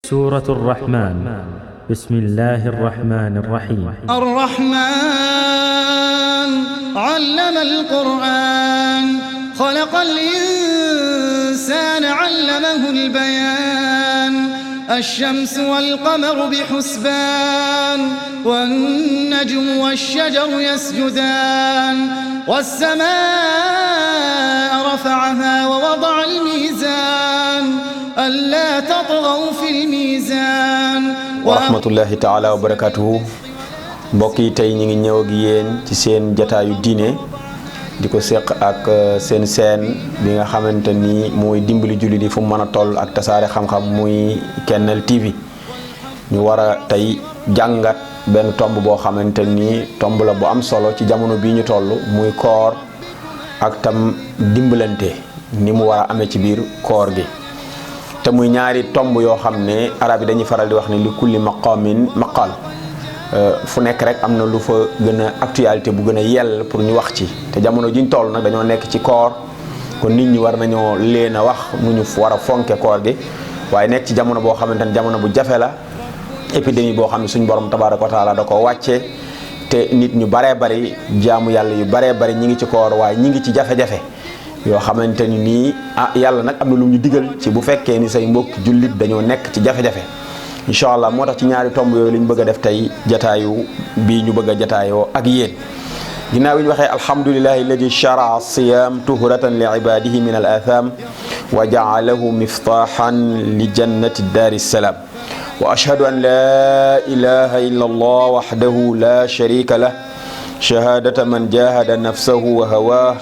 سورة الرحمن. بسم الله الرحمن الرحيم. الرحمن علم القرآن خلق الإنسان علمه البيان الشمس والقمر بحسبان والنجم والشجر يسجدان والسماء رفعها ووضع الميزان ألا تطغوا في الميزان ورحمة الله تعالى وبركاته. mbokk yi tey ñi ngi ñëw ak yéen ci seen jataayu diine di ko seq ak seen bi nga xamante ni mooy dimbali jullit yi fu mu mën a toll ak tasaare xam-xam muy Kennel TV. ñu war a tey jàngat benn tomb boo xamante ni tomb la bu am solo ci jamono bii ñu toll muy koor ak tam dimbalante ni mu war a amee ci biir koor gi. te muy ñaari tomb yoo xam ne arab yi dañuy faral di wax ne li kulli maqamin maqal. fu nekk rek am na lu fa gën a actualité bu gën a yell pour ñu wax ci te jamono jiñ toll nag dañoo nekk ci koor kon nit ñi war nañoo leen a wax nu ñu war a fonke koor gi waaye nekk ci jamono boo xamante ne jamono bu jafe la épidémie boo xam ne suñ borom tabaaraka wa taala da ko wàccee te nit ñu baree bari jaamu yàlla yu baree bari ñi ngi ci koor waaye ñi ngi ci jafe-jafe yoo xamante ni nii yàlla nag am na lu ñu digal ci bu fekkee ni say mbokk jullit dañoo nekk ci jafe-jafe incha allah moo tax ci ñaari tomb yooyu li ñu bëgg a def tey jataayu bii ñu bëgg a jataayoo ak yéen ginnaaw bi ñu waxee alhamdulillahi alladi shara'a siyam tuhratan li ibadihi min al atham wa ja'alahu miftahan li jannati daari salam wa ashhadu an la ilaha illa allah wahdahu la sharika lah shahadata man jahada nafsahu wa hawah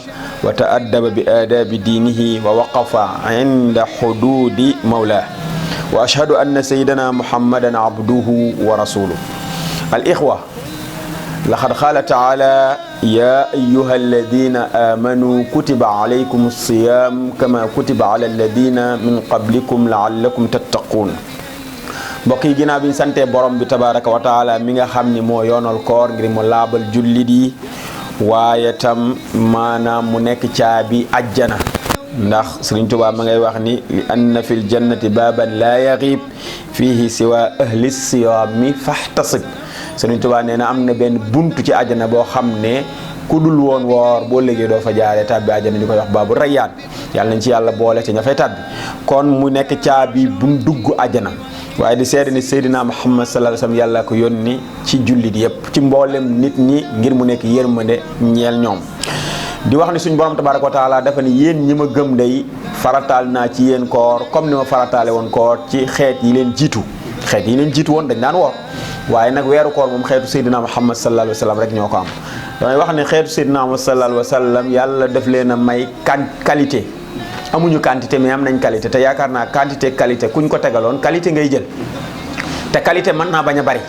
wa ta'addaba bi adabi dinihi wa waqafa inda hududi mawlah wa ashhadu anna sayyidana muhammadan abduhu wa rasuluhu. al ikhwa laqad qala ta'ala ya ayyuha alladhina amanu kutiba alaykum as-siyam kama kutiba ala alladhina min qablikum la'allakum tattaqun. mbokk yi ginnaaw bi ñu santee borom bi tabaraka wa taala mi nga xam ni moo yoonal koor ngir mu laabal jullit yi waaye tam maanaam mu nekk caabi ajjana ndax Sëriñ Tuubaa ma ngay wax ni li anna fil jannati baaban laa yaghib fiihi siwa ahli siyaami fahtasib. Sëriñ Tuubaa nee na am na benn buntu ci àjjana boo xam ne ku dul woon woor boo léegi doo fa jaaree tàbbi àjjana ñu koy wax baabu rayyaan yàlla nañ ci yàlla boole ci ña fay tàbbi kon mu nekk caabi bu mu dugg àjjana waaye di seede ni Seydina Muhammad sallallahu alayhi wa sallam yàlla ko yónni ci jullit yëpp ci mboolem nit ñi ngir mu nekk yërmande ñeel ñoom. di wax ni suñ borom tabaraka wa taala dafa ni yéen ñi ma gëm day farataal naa ci yéen koor comme ni ma farataale woon koor ci xeet yi leen jiitu woon dañ daan woor waaye nag weeru koor moom xeetu Seydina Muhammad sallallahu alayhi wa sallam rek ñoo ko am. damay wax ne xeetu Seydina Muhammad sallallahu alayhi wa sallam yàlla daf leen a may qualité amuñu quantité mais am nañ qualité te yaakaar naa quantité kuñ ko tegaloon qualité ngay jël te qualité mën naa bañ a bari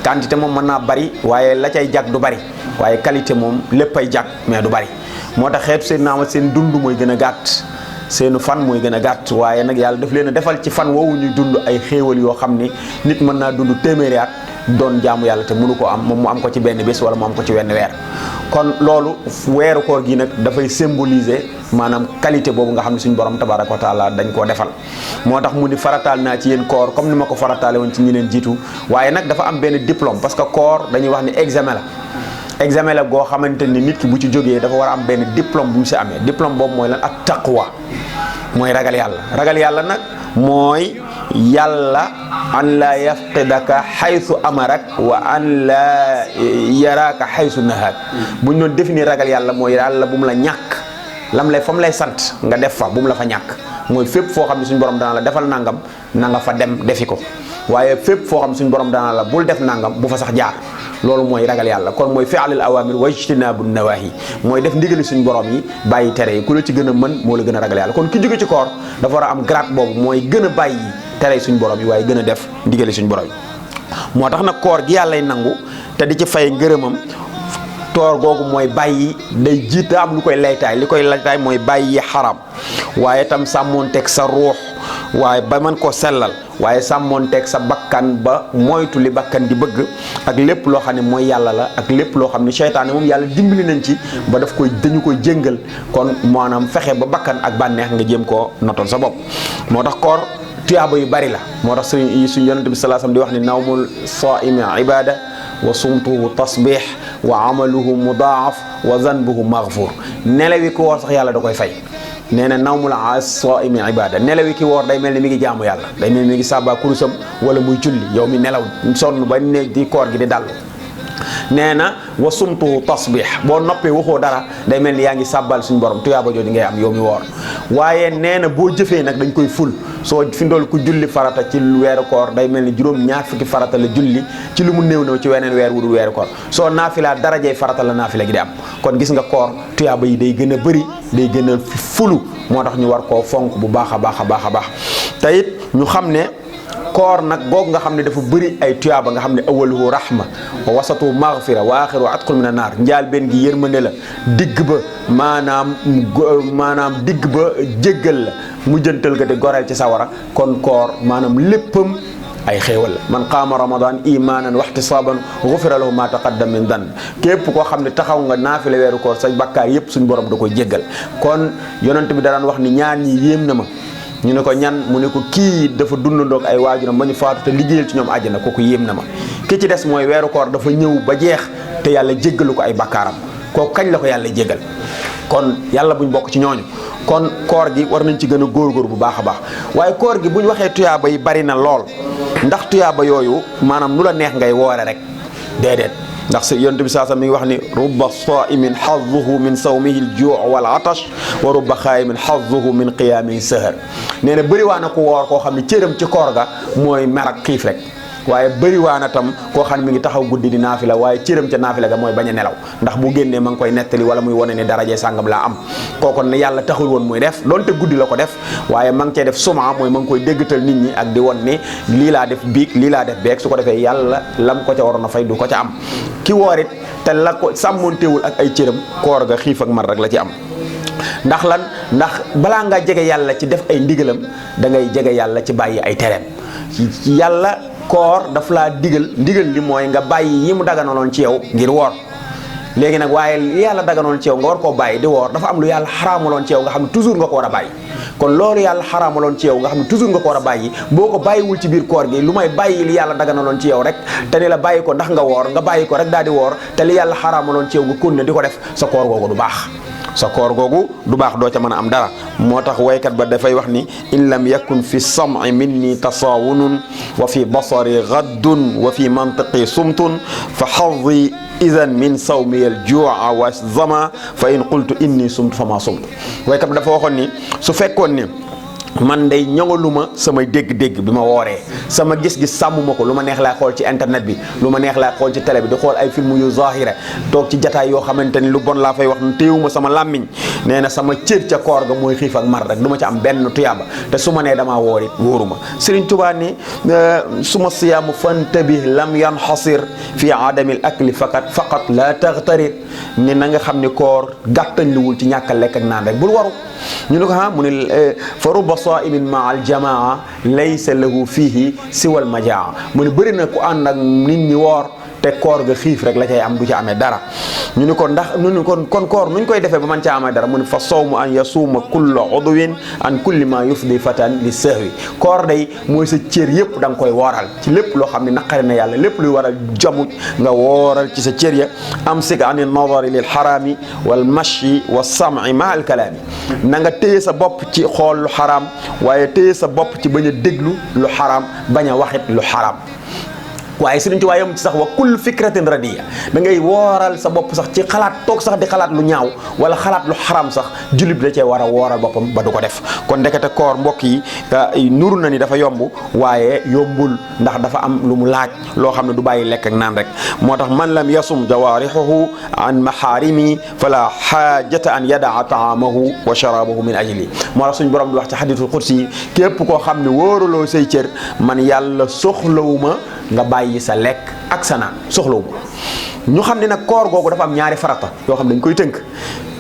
quantité moom mën naa bari waaye la cay jag du bari waaye qualité moom léppay jag mais du bari. moo tax xeetu Seydina Muhammad seen dund mooy gën a gàtt seenu fan mooy gën a gàtt waaye nag yàlla daf leen a defal ci fan woowu ñuy dund ay xéewal yoo xam ni nit mën naa dund téeméeri at doon jaamu yàlla te mënu ko am moom mu am ko ci benn bés wala mu am ko ci wenn weer. kon loolu weeru koor gi nag dafay symboliser maanaam qualité boobu nga xam ne suñu borom tabaraka wa taala dañ koo defal moo tax mu ni farataal naa ci yéen koor comme ni ma ko farataale woon ci ñi leen jiitu waaye nag dafa am benn diplôme parce que koor dañuy wax ni examen la goo xamante ni nit ki bu ci jógee dafa war a am benn diplôme bu mu si amee diplôme boobu mooy lan ak taqwa mooy ragal yàlla nag mooy yàlla an la yafqidaka xaysu amarak wa an la yaraka xaysu nahaak bu ñu doon définir ragal yàlla mooy yàlla bu mu la ñàkk fa mu lay sant nga def fa bu mu la fa ñàkk mooy fépp foo xam ne suñu borom dana la defal nangam na nga fa dem defi ko waaye fépp foo xam ne suñu borom dana la bul def nangam bu fa sax jaar. loolu mooy ragal yàlla kon mooy fi'lul awamir wa ijtinaabu nawahi mooy def ndigali suñu borom yi bàyyi tere yi ku la ci gën a mën moo la gën a ragal yàlla kon ki jóge ci koor dafa war a am grade boobu mooy gën a bàyyi tere suñu borom yi waaye gën a def ndigali suñu borom yi. moo tax nag koor gi yàllay nangu te di ci fay ngërëmam toor googu mooy bàyyi day jiite am lu koy laytaay li koy laytaay mooy bàyyi xaram waaye tam sàmmoonteeg sa ruux waaye ba mën koo sellal waaye sàmmoonteeg sa bakkan ba moytu li bakkan di bëgg ak lépp loo xam ne mooy yàlla la ak lépp loo xam ne seytaane moom yàlla dimbali nañ ci ba dañu koy jëngal kon maanaam fexe ba bakkan ak bànneex nga jéem koo notal sa bopp moo tax koor tuyaaba yu bari la moo tax suñu yonent bi sallallahu alayhi wasallam di wax ni nawmul saa'imi ibada wa sumtuhu tasbih wa amaluhu mudaaf wa zanbuhu maghfur nelawi ko woor sax yàlla da koy fay nee na nawmul saa'imi ibada nelawi ki woor day mel ni mi ngi jaamu yàlla day mel ni mi ngi sàbbaa kurusam wala muy julli yow mi nelaw sonn ba ne di koor gi di dal nee na wa sumtuhu tasbih boo noppee waxoo dara day mel ni yaa ngi sàbbal suñu borom tuyaaba jooju ngay am yow mi woor waaye nee na boo jëfee nag dañ koy ful soo fi ndool ku julli farata ci weeru koor day mel ni juróom-ñaar fukki farata la julli ci lu mu néew na ci weneen weer wudul weeru koor soo naafilaa darajey farata la naafila gi di am kon gis nga koor tuyaaba yi day gën a bëri day gën a fulu moo tax ñu war koo fonk bu baax a baax a baax a baax te it ñu xam ne koor nag googu nga xam ne dafa bëri ay tuyaaba nga xam ne awaluhu rahma wa wasatu maghfira wa axiru atqul min an-naar njaal benn gi yërmande la digg ba maanaam digg ba jéggal la mujjantal ga di goreel ci sawara kon koor maanaam léppam ay xéewal la man qaama ramadan imanan wa ihtisaban ghufira lahu ma taqaddama min dan képp koo xam ne taxaw nga naafile weeru koor sa bakkaar yépp suñ borom da koy jéggal kon yonent bi daan wax ni ñaar ñi yéem na ma ñu ne ko ñan mu ne ko kii dafa dundandoog ay waajuram ba ñu faatu te liggéeyal ci ñoom àjjana kooku yéem na ma ki ci des mooy weeru koor dafa ñëw ba jeex te yàlla jéggalu ko ay bakkaaram kooku kañ la ko yàlla jéggal kon yàlla buñ bokk ci ñooñu kon koor gi war nañ ci gën a góorgóor bu baax a baax waaye koor gi bu ñu waxee tuyaaba yi bari na lool ndax tuyaaba yooyu maanaam nu la neex ngay woore rek déedéet ndax yonent bi saasam mi ngi wax ni rubba saimin xazuhu min sawmihi al-juu' wal atash wa rubba xaayimin xazuhu min qiyaamihi sahar nee na bëri waa na ko woor koo xam ne cëram ci koor ga mooy mer ak xiif rek waaye bëri waa na tam koo xam ne mi ngi taxaw guddi di naafila waaye cëram ca naafila ga mooy bañ a nelaw ndax bu génnee ma ngi koy nettali wala muy wane ne daraje sàngam laa am kooku ne yàlla taxul woon muy def doonte guddi la ko def waaye ma ngi cee def suma mooy ma ngi koy déggatal nit ñi ak di won ni lii laa def biig lii laa def beeg su ko defee yàlla lam ko ca waroon a fay du ko ca am ki woorit te la ko sàmmontewul ak ay cëram koor ga xiif ak mar rek la ci am ndax lan ndax balaa ngaa jege yàlla ci def ay ndigalam da ngay jege yàlla ci bàyyi ay tereem yàlla koor daf laa ndigal li mooy nga bàyyi yi mu daganaloon ci yow ngir woor léegi nag waaye li yàlla daganoon ci yow nga war koo bàyyi di woor dafa am lu yàlla xaraamaloon ci yow nga xam ne toujours nga ko war a bàyyi kon loolu yàlla xaraamaloon ci yow nga xam ne toujours nga ko war a bàyyi boo ko bàyyiwul ci biir koor gi lu may bàyyi li yàlla daganaloon ci yow rek te ni la bàyyi ko ndax nga woor nga bàyyi ko rek daal di woor te li yàlla xaraamaloon ci yow nga continuer di ko def sa koor googu du baax sa koor googu du baax doo ca mën a am dara moo tax waykat ba dafay wax ni in lam yakun fi sam'i minni tasawunun wa fi basari gaddun wa fi mantiqi sumtun fa xaddi idan min sawmi al ju'a wa zama fa in qultu inni sumtu fa ma sumtu waykat ba dafa waxoon ni su fekkoon ni man day ñoŋaluma samay dégg-dégg bi ma wooree sama gis-gis sàmmuma ko lu ma neex laay xool ci internet bi lu ma neex laay xool ci télé bi di xool ay film yu zahira toog ci jataay yoo xamante ni lu bon laa fay wax téewuma sama làmmiñ nee na sama cër ca koor ga mooy xiif ak mar rek du ma ci am benn tuyaaba te su ma nee damaa woor it wóoruma Sëriñ Tuubaa ni suma siyaamu fantabih lam yanxasir fi adamil akli faqat la taxtarir ni na nga xam ni koor gàttañ luwul ci ñàkk a lekk ak naan rek bul waru ñu ne ko mu ne fa rubba saimin maa al jamaa laysa lahu fihi siwal majaa mu ne bëri na ku ànd ak nit ñi woor te koor ga xiif rek la cay am du ci amee dara ñu ni ko ndax ñu ni kon koor nuñ koy defee ba man ca amee dara mu ne fa sawmu an yasuuma kulla udwin an kulli ma yufdi fatan li sahwi koor day mooy sa cër yëpp da nga koy wooral ci lépp loo xam ne naqari na yàlla lépp luy waral jamuj nga wooral ci sa cër ya amsik an nadari lil xaraami wal mashi wa sam'i ma al kalaami na nga téye sa bopp ci xool lu xaraam waaye téye sa bopp ci bañ a déglu lu xaraam bañ a waxit lu xaraam waaye Sëriñ Tuubaa yam ci sax wa kull fikratin radiya da ngay wooral sa bopp sax ci xalaat toog sax di xalaat lu ñaaw wala xalaat lu xaram sax jullit bi da cee war a wooral boppam ba du ko def kon ndekete koor mbokk yi nuru na ni dafa yomb waaye yombul ndax dafa am lu mu laaj loo xam ne du bàyyi lekk ak naan rek moo tax man lam yasum jawaarihuhu an maharimi fala xaajata an yadaa taamahu wa sharabahu min ajli moo tax suñu borom di wax ci xadiisul qudsi yi képp koo xam ne wóoraloo say cër man yàlla soxlawuma nga bàyyi sa lekk ak sa naan soxlawu ñu xam ne nag koor googu dafa am ñaari farata yoo xam ne dañ koy tënk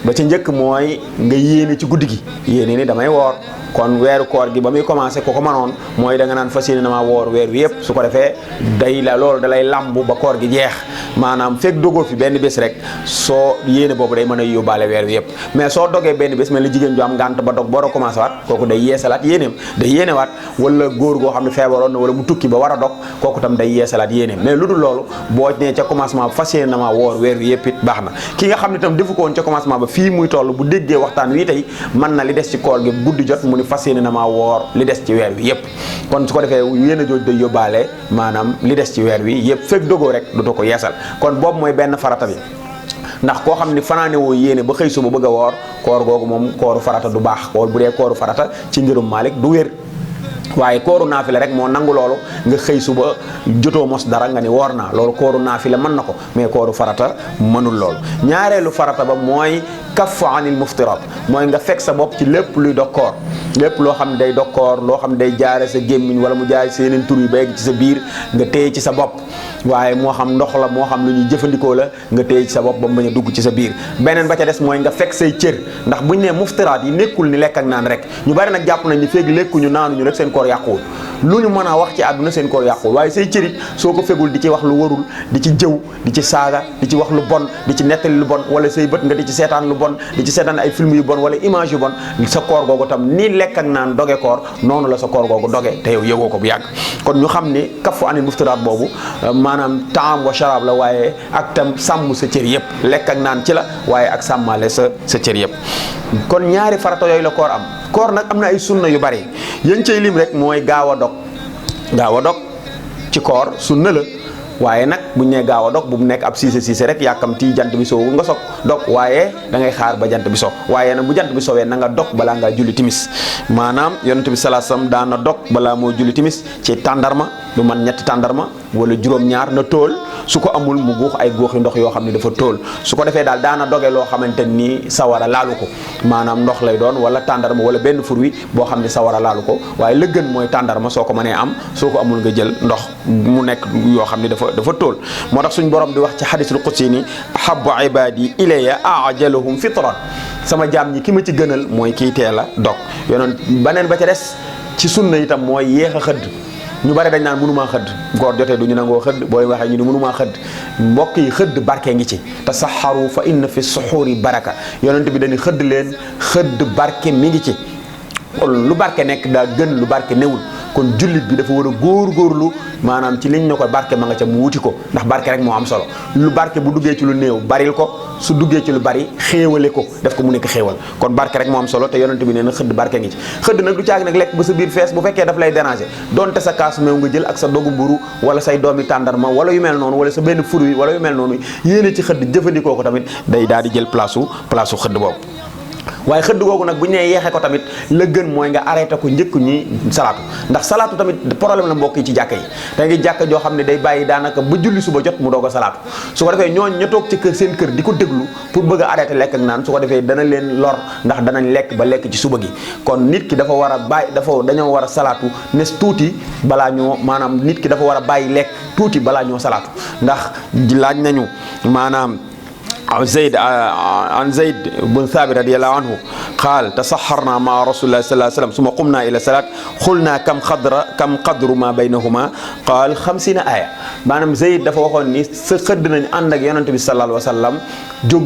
ba ca njëkk mooy nga yéene ci guddi gi yéene ni damay woor kon weeru koor gi ba muy commencé ko mënoon mooy da nga naan fas yéene na maa woor weer wi yëpp su ko defee day la loolu dalay lambu ba koor gi jeex maanaam fekk dogoo fi benn bés rek soo yéene boobu day mën a yóbbaale weer wi yëpp mais soo dogee benn bés mel ni jigéen ju am ngànt ba dog boo a commencé waat kooku day yeesalaat yéeneem day yéene waat wala góor goo xam ne feebaroon na wala mu tukki ba war a dog kooku tam day yeesalaat yéeneem mais lu dul loolu boo nee ca commencement ba fas yéene na maa woor weer wi yëpp it baax na ki nga xam ne tam defu ko woon ca commencement ba fii muy toll bu déggee waxtaan wi tey mën na li des ci koor gi guddi jot mu ni fas yéene na maa woor li des ci weer wi yëpp kon su ko defee yéene jooj day yóbbaale maanaam li des ci weer wi yëpp fekk dogoo rek dootoo ko yeesal kon boobu mooy benn farata bi ndax koo xam ni fanaane woo yéene ba xëy suba bëgg a woor koor googu moom kooru farata du baax koor bu dee kooru farata ci ngirum Maalik du wér waaye kooru naafila rek moo nangu loolu nga xëy suba jotoo mos dara nga ni woor naa loolu kooru naafila mën na ko mais kooru farata mënul loolu ñaareelu farata ba mooy kaffu anil muftirat mooy nga fekk sa bopp ci lépp luy dog koor lépp loo xam ne day dog koor loo xam ne day jaare sa gémmiñ wala mu jaare sa yeneen tur yi ba egg ci sa biir nga téye ci sa bopp waaye moo xam ndox la moo xam lu ñuy jëfandikoo la nga téye ci sa bopp ba mu bañ a dugg ci sa biir beneen ba ca des mooy nga fekk say cër ndax buñ nee muftiraat yi nekkul ni lekk ak naan rek ñu bari nag jàpp nañ ni feeg lekkuñu naanuñu rek seen koor yàquwul lu ñu mën a wax ci àdduna seen koor yàquwul waaye say cërit soo ko fegul di ci wax lu warul di ci jëw di ci saaga di ci wax lu bon di ci nettali lu bon wala say bët nga di ci seetaan lu bon di ci seetaan ay film yu bon wala image yu bon sa koor googu tam ni lekk ak naan doge koor noonu la sa koor googu doge te yow yëgoo ko bu yàgg kon ñu xam ni kafu anil muftiraat boobu maanaam taam wa sharaab la waaye ak tam sàmm sa cër yëpp lekk ak naan ci la waaye ak sàmmale sa cër yëpp kon ñaari farata yooyu la koor am koor nag am na ay sunna yu bari yéen cay lim rek mooy gaaw a dog ci koor sunna la waaye nag buñ ne gaaw a dog bu mu nekk ab siise rek yàkkamti jant bi soowu nga soog dog waaye da ngay xaar ba jant bi so waaye nag bu jant bi sowee na nga dog balaa ngaa julli timis maanaam yonent bi sallallahu alayhi wasallam daana dog balaa moo julli timis ci tàndarma lu man ñetti tàndarma wala juróom-ñaar na tóol su ko amul mu guux ay góoxi ndox yoo xam ne dafa tóol su ko defee daal daana doge loo xamante ni sawara laalu ko maanaam ndox lay doon wala tàndarma wala benn fruit boo xam ne sawara laalu ko waaye la gën mooy tàndarma soo ko mënee am soo ko amul nga jël ndox mu nekk yoo xam ne dafa tóol moo tax suñ borom di wax ci hadisul qudsi ni ahabbu ibadi ilayya ajaluhum fitran sama jaam ñi ki ma ci gënal mooy kii teel a dog yonoon baneen ba ca des ci sunna itam mooy yéex a xëdd ñu bari dañ naan mënumaa xëdd góor jotee du ñu nangoo xëdd booy waxee ñu ni mënumaa xëdd mbokk yi xëdd barke ngi ci tasaxaru fa inna fi suxuuri baraka yonent bi dañuy xëdd leen xëdd barke mi ngi ci kon lu barke nekk daa gën lu barke newul kon jullit bi dafa war a góorgóorlu maanaam ci liñ ne ko barke ma nga ca mu wuti ko ndax barke rek moo am solo lu barke bu duggee ci lu néew baril ko su duggee ci lu bari xéewale ko def ko mu nekk xéewal kon barke rek moo am solo te yonent bi nee na xëdd barke ngi ci xëdd nag du caagi nag lekk ba sa biir fees bu fekkee daf lay déranger donte sa kaasu meew nga jël ak sa dogu mburu wala say doomi tàndarma wala yu mel noonu wala sa benn fruit wala yu mel noonu yéene ci xëdd jëfandikoo ko tamit day daal di jël place su xëdd boobu waaye xëdd googu nag bu ñu nee yeexee ko tamit la gën mooy nga arrêté ko njëkk ñi salaatu ndax salaatu tamit problème la mbokk yi ci jàkka yi da ngi jàkka joo xam ne day bàyyi daanaka ba julli suba jot mu doog a salaatu su ko defee ñooñ ña toog ci kër seen kër di ko déglu pour bëgg a arrêté lekk ak naan su ko defee dana leen lor ndax danañ lekk ba lekk ci suba gi kon nit ki dafa war a bàyyi dañoo war a salaatu nes tuuti balaa ñoo maanaam nit ki dafa war a bàyyi lekk tuuti balaa ñoo salaatu ndax laaj nañu maanaam عن زيد بن ثابت رضي الله عنه قال تسحرنا مع رسول الله صلى الله عليه وسلم ثم قمنا إلى الصلاة قلنا كم قدر ما بينهما قال 50 آية maanaam Zayd dafa waxoon ni sa xëdd nañ ànd ak yonent bi sallallahu alayhi wa sallam jóg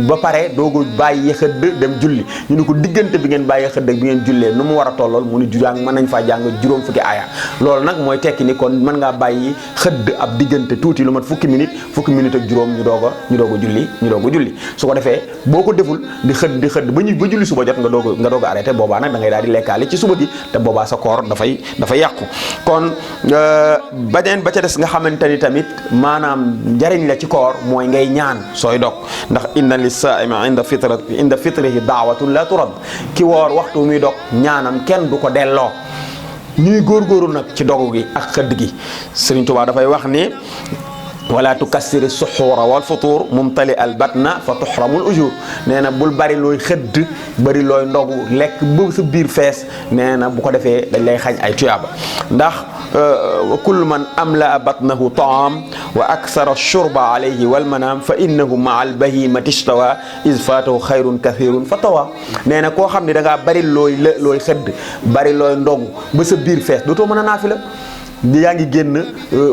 ba pare doogu bàyyi xëdd dem julli ñu ne ko diggante bi ngeen bàyyi xëdd ak bi ngeen jullee nu mu war a tollool mu ni jàng mën nañ faa jàng juróom fukki aaya loolu nag mooy tekki ni kon mën ngaa bàyyi xëdd ab diggante tuuti lu mat fukki minute ak juróom ñu doog a julli su ko defee boo ko deful di xëdd ba julli suba jot nga doog a arrêté boobaa nag da ngay daal di lekkaale ci suba gi te boobaa sa koor dafay yàqu kon beneen ba ca des nga xamante ni tamit maanaam njariñ la ci koor mooy ngay ñaan sooy dog ndax inna lis-saa'imi inda fitrihi daawatun la turad ki woor waxtu muy dog ñaanam kenn du ko delloo ñuy góorgóorlu nag ci dogu gi ak xëdd gi Sëriñ Tuubaa dafay wax ni wala tukassiri suxuura wal futuur mumtali al batna fa tuxramul ujur nee na bul bari looy xëdd bari looy ndogu lekk ba sa biir fees nee na bu ko defee dañ lay xañ ay tuyaaba ndax kullu man amla batnahu taam wa aksara shurba alayhi wal manam fa innahu maa al bahimati istawa is faatahu xayrun kathirun fa tawa. nee na koo xam ne da ngaa bari looy xëdd bari looy ndogu ba sa biir fees dootoo mën a naafila. yaa ngi génn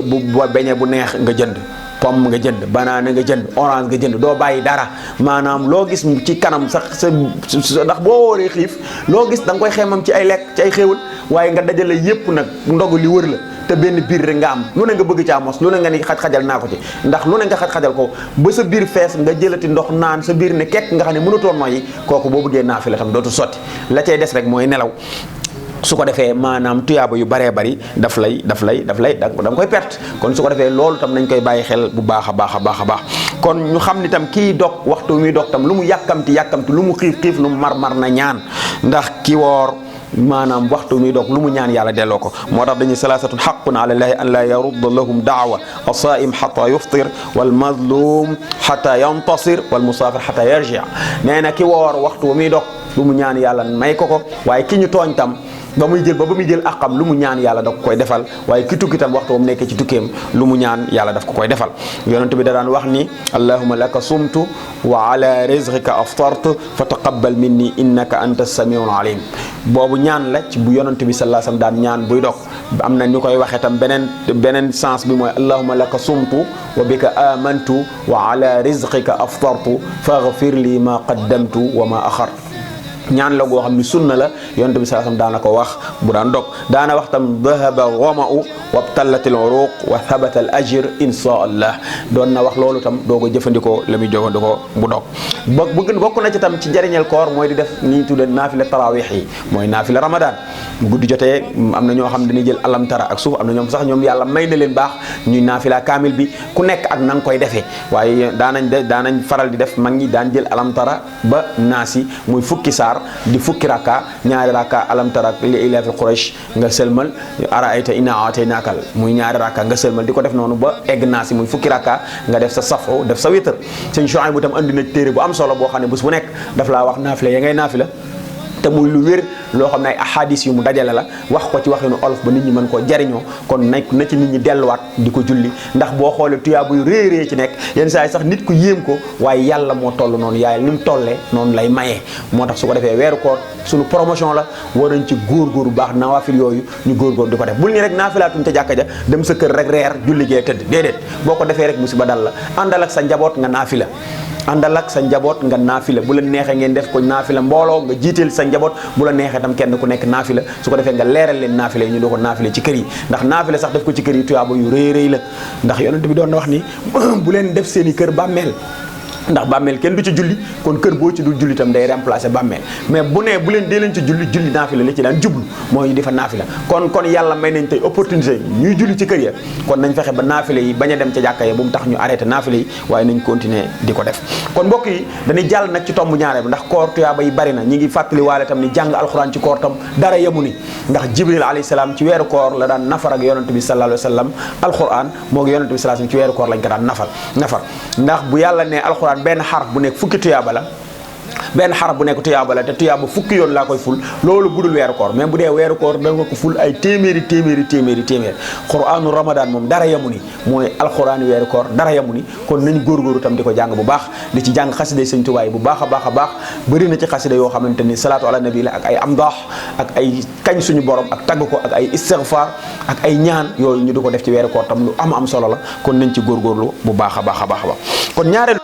bu beñe bu neex nga jënd, pomme nga jënd, banana nga jënd, orange nga jënd, doo bàyyi dara. maanaam loo gis ci kanam sax sa ndax boo wóoree xiif loo gis da nga koy xeemam ci ay lekk ci ay xéewal, waaye nga dajale yépp nag ndogu li wër la te benn biir rek nga am lu ne nga bëgg caa mos lu ne nga ni xaj-xajal naa ko ci ndax lu ne nga xaj-xajal ko ba sa biir fees nga jëlati ndox naan sa biir ne kekk nga xam ne mënutoo noyyi, kooku boo bëggee naafila tam dootu sotti. la cay des rek mooy nelaw. su ko defee maanaam tuyaaba yu baree bari daf lay da nga koy perte. kon su ko defee loolu tam nañ koy bàyyi xel bu baax a baax kon ñu xam ni tam kii dog waxtu muy dog tam lu mu yàkkamti lu mu xiif lu mu mar na ñaan, ndax ki woor maanaam waxtu muy dog lu mu ñaan yàlla delloo ko. moo tax dañuy salaasatun haqqun ala llahi an la yarudda lahum daawa as-saa'im hatta yuftir wal mazlum hatta yantasir wal musaafir hatta yarji'. nee na ki woor waxtu muy dog lu mu ñaan yàlla may ko waaye ki ñu tooñ tam ba muy jël àqam lu mu ñaan yàlla da ko koy defal, waaye ki tukki tam waxtu ba mu nekkee ci tukkeem lu mu ñaan yàlla daf ko koy defal. yonent bi da daan wax ni allahumma laka sumtu wa ala rizqika aftartu fa taqabbal minni innaka anta samiul alim. boobu ñaan la ci bu yonent bi sallallahu alayhi wasallam daan ñaan buy dog. am na ñu koy waxee tam beneen sens bi mooy allahumma laka sumtu wa bika amantu wa ala rizqika aftartu faghfir li ma qaddamtu wa ma axartu. ñaan la goo xam ni sunna la yonent bi sallallahu alayhi wasallam daana ko wax bu daan dog. daana wax tam dhahaba ghama'u wabtallatil uruq wa thabata al ajr insha allah. doon na wax loolu tam doo ko jëfandikoo la muy jëfandikoo bu dog. bokk na ci tam ci njëriñal koor mooy di def ni ñu tuddee naafila tarawih yi mooy naafila ramadan. bu guddi jotee am na ñoo xam dañuy jël alam tara ak suuf, am na ñoom sax ñoom yàlla may na leen baax ñuy naafila kaamil bi ku nekk ak na nga koy defee. waaye daanañ faral di def mag ñi daan jël alam tara ba naasi muy fukki saar di fukki rakka, ñaari rakka alam tara li ilaafi Quraysh nga sëlmal araayta inna ataynaakal muy ñaari rakka nga sëlmal di ko def noonu ba egg naasi muy fukki rakka nga def sa safo def sa witr. sëñ Chouaïb bu tam andi na téere bu am solo boo xam ne bés bu nekk daf laa wax naafila ya ngay naafila te muy lu wér loo xam ne ay ahadis yu mu dajale la wax ko ci waxinu olof ba nit ñi mën koo jariñoo. kon na ci nit ñi delluwaat di ko julli, ndax boo xoolee tuyaaba yu réerée ci nekk yenn saa yi sax nit ku yéem ko, waaye yàlla moo toll noonu yaay ni mu tollee noonu lay mayee. moo tax su ko defee weeru koor suñu promotion la, war nañ ci góorgóor bu baax nawaafil yooyu ñu góorgóor di ko def. bul ni rek naafilaatuñ ca jàkka ja dem sa kër rek reer julli gee tëdd, déedéet. boo ko defee rek musiba dal la. àndal ak sa njaboot nga naafila, àndal ak sa njaboot nga naafila. bu la neexee ngeen def ko naafila mbooloo nga jiiteel sa njaboot, bu la neexee tam kenn ku nekk naafila. su ko defee nga leeral leen naafila yi ñu doo ko naafila ci kër yi, ndax naafila sax def ko ci kër yi tuyaaba yu rëy la. ndax yonent bi doon na wax ni bu leen def seeni kër bàmmeel, ndax bàmmeel kenn du ci julli, kon kër boo ci dul julli itam day remplacer bàmmeel. mais bu nee bu leen dee leen ci julli naafila li ci daan jublu mooy di fa naafila. kon yàlla may nañ tey opportunité ñuy julli ci kër ya, kon nañ fexe ba naafila yi bañ a dem ca jàkka ya bu mu tax ñu arrêté naafila yi, waaye nañ continuer di ko def. kon mbokk yi dañuy jàll nag ci tomb ñaareel bi, ndax koor tuyaaba yi bari na. ñi ngi fàttali waale tam ni jàng alxuraan ci koor tam dara yemu ni, ndax jibril alayhi salaam ci weeru koor la daan nafar ak yonent bi sallallahu alayhi wasallam alxuraan, moo ngi yonent bi sallallahu alayhi wasallam ci weeru koor lañ ko daan nafar ndax bu yàlla ne alxuraan benn xaraf bu nekk fukki tuyaaba la, benn xaraf bu nekk tuyaaba la te tuyaaba fukki yoon laa koy ful. loolu budul weeru koor, mais bu dee weeru koor da nga ko ful ay téeméeri. quraanu ramadan moom dara yamu ni, mooy alxuraan weeru koor dara yamu ni. kon nañ góorgóoru tam di ko jàng bu baax, di ci jàng xasida Sëñ Tuubaa bu baax a baax. bëri na ci xasida yoo xamante ni salaatu ala nabi la, ak ay amdaax, ak ay kañ suñu borom, ak tagg ko, ak ay istighfar, ak ay ñaan yooyu ñu di ko def ci weeru koor tam lu am solo la. kon nañ ci góorgóorlu bu baax a baax. kon ñaareelu